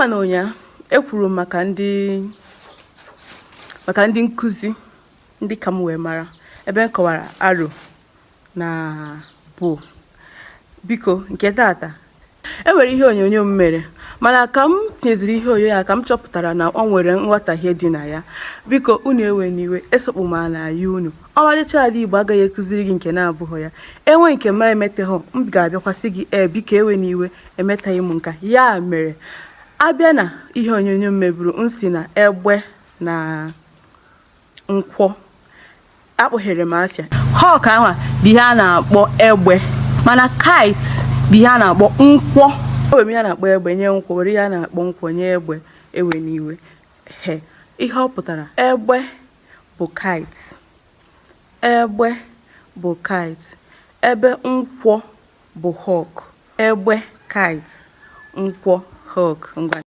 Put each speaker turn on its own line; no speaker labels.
Ị ma na ụnyaa ekwuru m maka ndị nkụzi, ndị ka m wee mara ebe m kọwara arrow na bow. Biko, nke tata e nwere ihe onyonyo m mere, mana ka m tinyeziri ihe onyonyo a ka m chọpụtara na ọ nwere nghọtahie dị na ya. Biko, unu ewe n'iwe, esokpu m ala ya. Unu ọmalịcha ala Igbo agaghị ekụziri gị nke na-abụghị ya. Enwe nke m emeteghị, m ga-abịakwasị gị. Ee, biko, ewe n'iwe, emetaghị m nka ya mere. Abịa na ihe onyonyo m meburu, m si na egbe na nkwọ akpọghere m afịa. Hawk ahụ bụ ihe a na-akpọ egbe, mana kite bụ ihe a na-akpọ nkwọ. Enwere m ihe a na-akpọ egbe nye nkwọ, were ihe a na-akpọ nkwọ nye egbe. Ewe n'iwe. He ihe ọ pụtara, egbe bụ kite, egbe bụ kite, ebe nkwọ bụ hawk. Egbe kite, nkwọ hawk. Ngwa.